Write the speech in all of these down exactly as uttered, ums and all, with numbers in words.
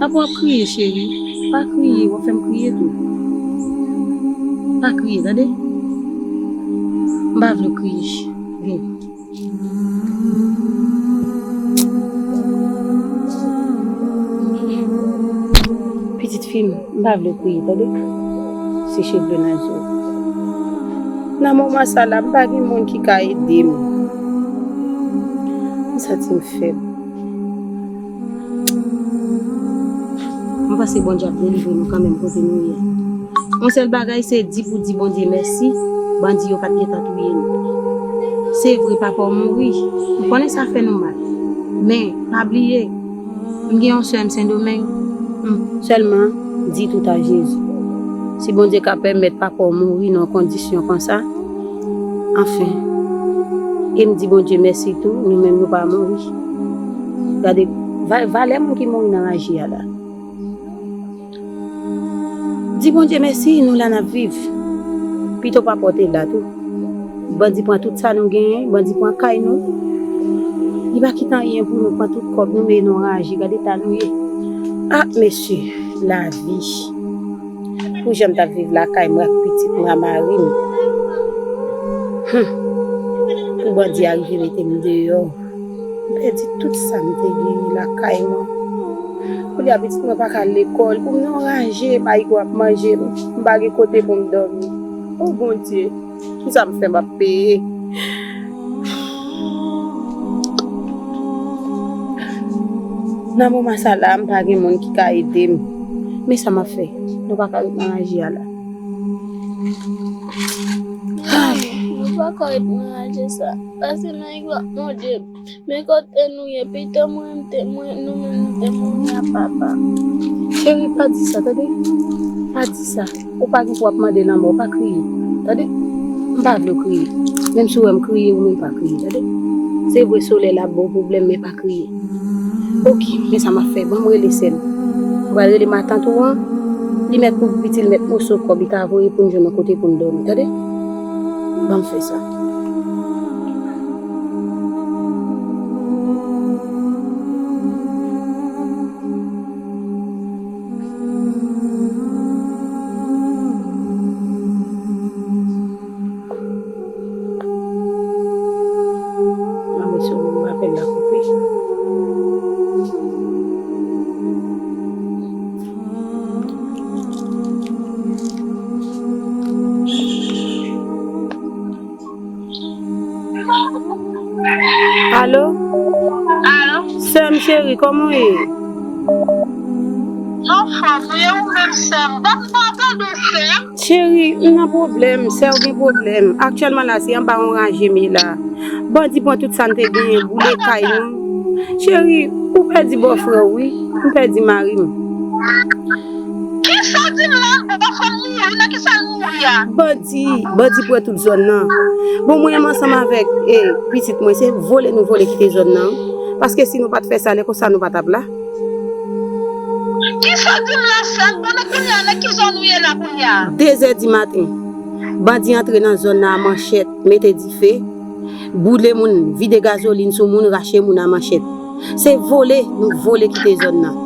Apa w ap kriye, cheri? Pa kriye, w ap fè m kriye tou. Pa kriye, tande? M pa vle w kriye. Vin. Pitit fi m, m pa vle w kriye, tande? Seche dlo nan je w. Nan moman sa la, m pa gen moun ki ka ede m. M santi m fèb. Mwen panse Bondye ap delivre nou kanmenm kote nou ye. Yon sèl bagay, se di pou di Bondye mèsi, bandi yo pa t gentan touye nou. Se vre, papa w mouri. M konnen sa fè nou mal. Men, pa bliye, m gen yon sè m Sendomeng. M sèlman di tout a Jezi. Si Bondye ka pèmèt papa w mouri nan yon kondisyon konsa, anfen. E m di Bondye mèsi tou, nou menm nou pa mouri. Gade, va- valè moun ki mouri nan raje a la. Di Bondye mèsi, nou la n ap viv. Pito papa w te la tou. Bandi pran tout sa nou genyen, bandi pran kay nou. Li pa kite anyen pou nou, pran tout kòb nou, men nou raje, gade eta nou ye. Ah, mesye, lavi. Pou jan m t ap viv lakay mwen ak pitit mwen ak mari m. Hum. Pou bandi a rive mete m deyò. M pèdi tout sa m te genyen lakay mwen. Kounye a pitit mwen pa ka al lekòl, pou m nan raje, mayigou ap manje m, m pa gen kote pou m dòmi. O Bondye, kisa m fè m ap peye? Nan moman sa la, m pa gen moun ki ka ede m. Men sa m ap fè, nou pa ka ret nan raje a la. Ay, nou pa ka ret nan raje sa. Pase nan igwa, Bondye. Men kote nou ye, pito mwen, m te, mwen, nou menm, nou te mouri a papa. Cheri, pa di sa, tande? Pa di sa. Ou pa gen pou w ap mande lanmò, pa kriye. Tande? M pa vle w kriye. Menm si w wè m kriye, ou menm pa kriye, tande? Se vre, solèy la ap ba w pwoblèm, men pa kriye. Ok, men sa m ap fè, ban m rele sè m. Ou pral rele matant ou an, li mèt pou pitit, li mèt moso kòb, li ta voye pou n jwenn yon kote pou n dòmi, tande? Ban m fè sa. Mwen sou apèl la koupe. Alo? Alo? Sè m cheri, kòman w ye? Anfòm, ou ye ou menm sè m? Bon, m pa tande sè m. Cheri, m nan pwoblèm, sè w gen pwoblèm. Aktyèlman la, se anba yon raje m ye la. Bandi pran tout sa n te genyen, boule kay nou. Cheri, ou pèdi bòfrè w, wi. M pèdi mari m. Kisa w di m la? Bòfrè m mouri, nan kisa l mouri a? Bandi, bandi pran tout zòn nan. Bon, mwen menm ansanm avèk, eh, pitit mwen, se vole nou vole kite zòn nan. Paske si nou pa t fè sa, lè konsa nou pa t ap la. Kisa w di m la, sè m? Pandan kounye a, nan ki zòn ou ye la kounye a? De zè di maten, bandi antre nan zòn nan a manchèt, mete dife, boule moun, vide gazolin sou moun, rache moun a manchèt. Se vole nou vole kite zòn nan.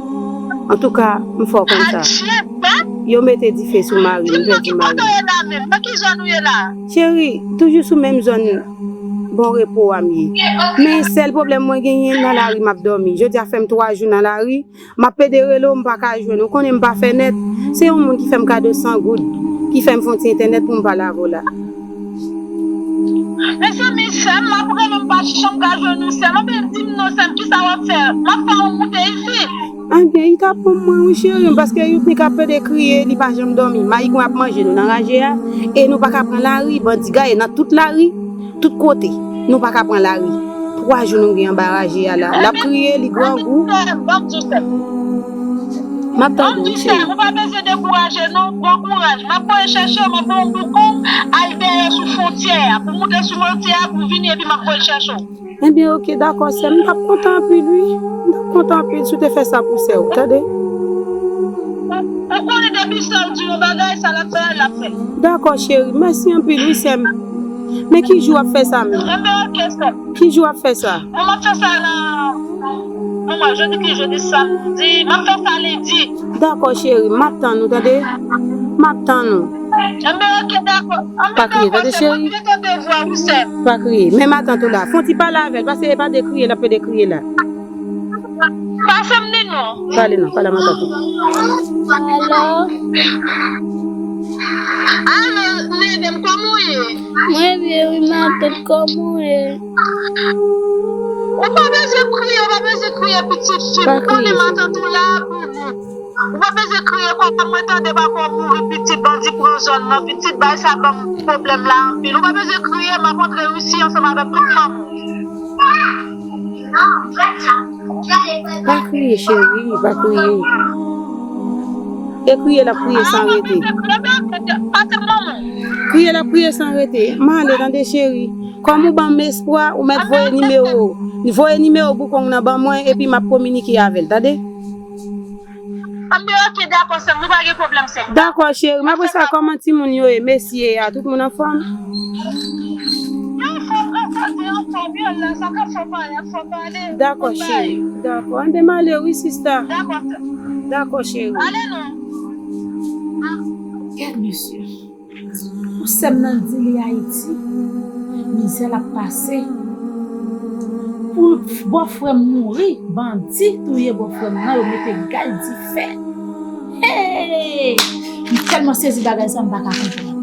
Antouka, m fè w konn sa. Adje, pèp! Yo mete dife sou mari m, m pèdi mari m. Di m nan ki kote w ye la menm? Nan ki zòn ou ye la? Cheri, toujou sou menm zòn Bon Repo a m ye. Men sèl pwoblèm mwen genyen, nan lari m ap dòmi. Jodi a fè m twa jou nan lari. M ap pede rele w, m pa ka jwenn ou. Konnen m pa fè nèt. Se yon moun ki fè m kado san goud, ki fè m fè yon ti entènèt pou m pale avè w la. Mezanmi, sè m, m ap rele w, m pa janm ka jwenn ou, sè m. Anben, di m non, sè m, kisa w ap fè? M ap fè yon moute isit. Anben, li t ap bon mwen, wi, cheri m, paske Youtnik ap pede kriye, li pa janm dòmi. Mayigwen ap manje nou nan raje a, e nou pa ka pran lari, bandi gaye nan tout lari. Tout kote, nou pa ka pran lari. Twa jou nou gen anba raje a la. L ap kriye, li grangou. Ban m di w, sè m. M ap tande w, cheri. Ban m di w, sè m, ou pa bezwen dekouraje, non. Bon kouraj. M ap voye chèche w, m ap ba w yon boukou, al dèyè sou fwontyè a. Pou moute sou fwontyè a, pou vini, epi m ap voye chèche w. Ebyen, oke, dakò, sè m. M t ap kontan anpil, wi. M t ap kontan anpil si w te fè sa pou sè w, tande? Ou, ou konnen depi sè w di yon bagay, sa l ap fè a, l ap fè. Dakò, cheri. Mèsi anpil, wi, sè m. Men ki jou w ap fè sa menm? Enben, oke, sè m. Ki jou w ap fè sa? Bon, m ap fè sa nan, Manman, jodi ki jodi, samdi, m ap fè sa lendi. Dakò, cheri, m ap tann ou, tande? M ap tann ou. Enben, oke, dakò. Enben, pa kriye, dakò, tande, cheri. Mwen rete devwa, wi, sè. Pa kriye. Men matant ou la. Fè yon ti pale avè l, paske e pa de kriye l ap pede kriye la. Pase m li non. Pale non, pale a matant ou. Alo? Alo, Nene, kòman w ye? Mwen byen, wi, matant, kòman w ye? Ou pa bezwen kriye, ou pa bezwen kriye, pitit fi m. Pa kriye, cheri. Ou konnen matant ou la pou ou. Ou pa bezwen kriye, kòm mwen tande papa w mouri, pitit, bandi pran zòn nan, pitit, bagay sa ban m pwoblèm la anpil. Ou pa bezwen kriye, m ap rantre isi ansanm avèk tout manman w. Pa kriye, cheri, pa kriye. E kriye l ap kriye san rete. Kriye l ap kriye san rete. M ale, tande, cheri. Kòm ou ban m espwa, ou mèt voye nimewo. Voye nimewo Boukong nan ban mwen, epi m ap kominike avè l, tande? Anben, oke, dakò, sè m, nou pa gen pwoblèm, sè m. Dakò, cheri. M apre sa, kòman timoun yo ye? Mesye a, tout moun anfòm? Yo anfòm, anfòm, yo anfòm, yo la, sa k ap fè w pale, ap fè w pale. Dakò, cheri. Dakò. Anben, m ale, wi, sista. Dakò, sè. Dakò, cheri. Ale non. Gad mesye. Pou sè m nan di li Ayiti, mizè l ap pase. Pou bòfrè m mouri, bandi touye bòfrè m nan, yo mete gaz dife. Hey! M tèlman sezi bagay sa, m pa ka konprann.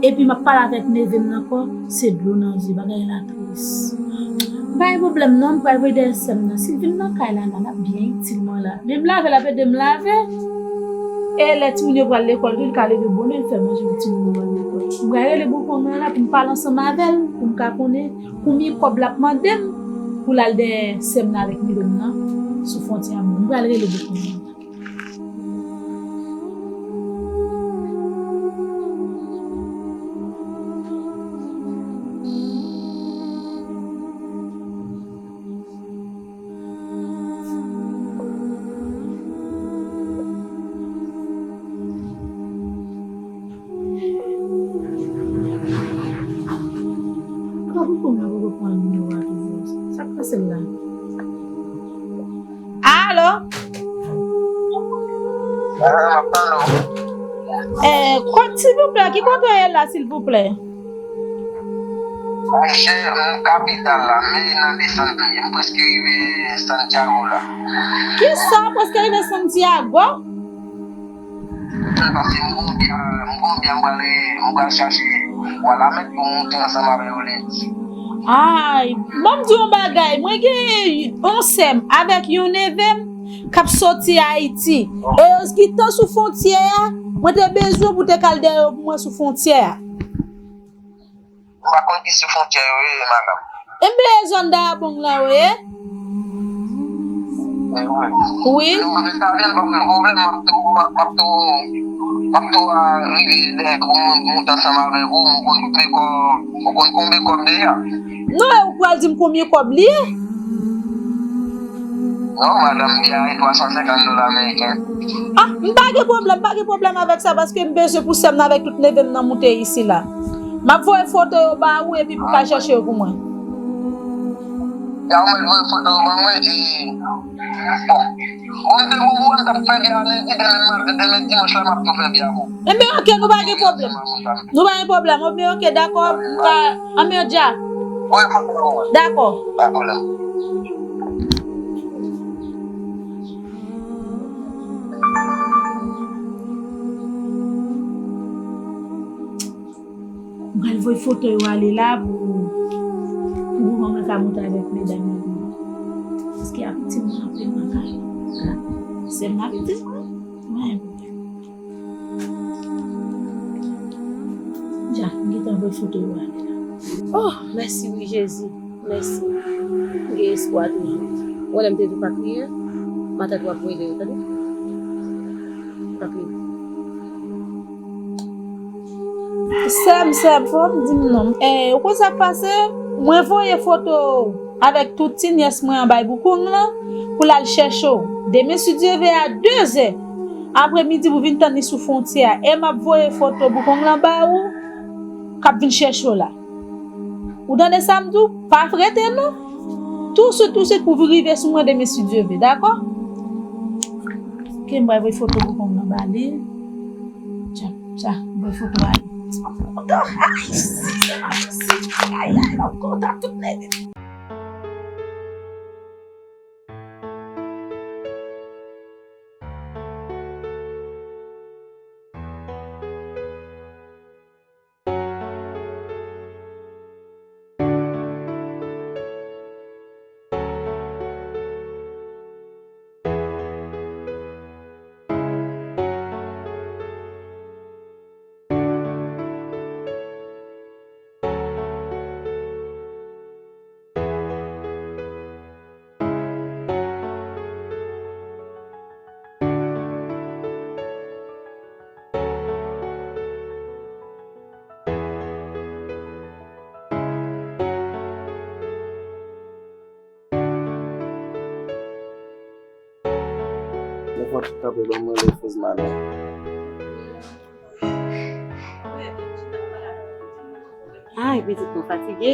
Epi m ap pale avèk neve m nan ankò, se dlo nan zye, bagay la tris. M pa gen pwoblèm non, m pral voye dèyè sè m nan. Si l vin nan kay la, la, l ap byen itil mwen la. Men m lave, l ap ede m lave. E lè timoun yo pral lekòl tou, l ka leve bonè, l fè manje pou timoun yo al lekòl. M pral rele Boukong nan la pou m pale ansanm avè l, pou m ka konnen konbyen kòb l ap mande m pou l al dèyè sè m nan avèk neve m nan sou fwontyè a. M pral rele Boukong nan. Sa k pase la? Alo? Wi, m ap tande w. Eh, kot, silvouplè, ki kote w ye la, silvouplè? Monchè, m kapital la, men nan desann m ye, m prèske rive Santiago la. Kisa, prèske rive Santiago? Paske m gon byen, m gon byen, m pral, m pral chache Walamèt pou m moute ansanm avè yo lendi. Ay, ban m di yon bagay, mwen gen yon sè m avèk yon neve m k ap soti Ayiti. E yo gentan sou fwontyè a, mwen te bezwen pou te kal dèyè yo pou mwen sou fwontyè a. M pa konn ki sou fwontyè yo ye, madanm. Enben, e zòn Dayabong la yo ye? Wi. Wi. Lè w ap entèvyen, pa gen pwoblèm, m ap tou, m ap, m ap tou, m ap tou a rive dèyè pou m moute ansanm avèk ou, m konn konbyen kòb, ou konn konbyen kòb deja? Non, e ou pral di m konbyen kòb li ye? Non, madanm, biyè a twa san senkant dola ameriken. Ah, m pa gen pwoblèm, m pa gen pwoblèm avèk sa, paske m bezwen pou sè m nan avèk tout neve m nan moute isi la. M ap voye foto yo ba ou epi pou ka chèche yo pou mwen. Ya, ou mèt voye foto yo ban mwen, e, bon. Bon, m te pou ou, m t ap fè biyè a lendi, demen, demen dimanch la, m ap tou fè biyè a pou ou. Enben, oke, nou pa gen pwoblèm. Nou pa gen pwoblèm. Enben, oke, dakò, m ka, anmèdja. Voye foto yo ban mwen. Dakò. Pa pwoblèm. M pral voye foto yo ale la pou, pou manman ka monte avèk medam yo. Paske apeti mwen anpil nan kay. Sè m nan apeti mwen. Mwen. Ja, m gentan voye foto yo ale la. Oh, mèsi wi, Jezi. Mèsi. M gen espwa toujou. Ou wè lè m te di w pa kriye, matant w ap rele yo, tande? Pa kriye. Sè m, sè m, fò w di m non. Eh, ou konn sa k pase? Mwen voye foto avèk tout ti nyès mwen an bay Boukong lan pou l al chèche w. Demen, si Dye vle, a dezè apremidi pou vin tann li sou fwontyè a. E m ap voye foto Boukong lan ba ou k ap vin chèche w la. Ou tande sa m di w? Pa frete non. Touswit, touswit pou rive sou mwen demen si Dye vle, dakò? Ok, m pral voye foto pou kòm nan ba li. Tcha, tcha, m voye foto ba li. Ay, ay, ay, m kontan tout nèg. Mwen fò kanpe ban mwen lefèz madan. Ay, pitit mwen fatige.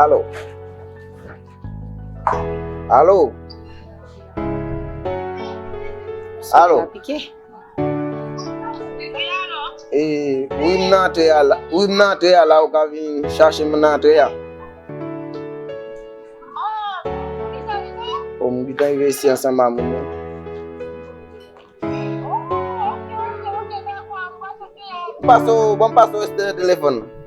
Alo. Alo. Alo. E, wi, m nan antre a la. Wi, m nan antre a la, ou ka vin chache m nan antre a. O, m gentan rive isi ansanm a moun nan. Pase w, ban m pase w Esther nan telefòn nan.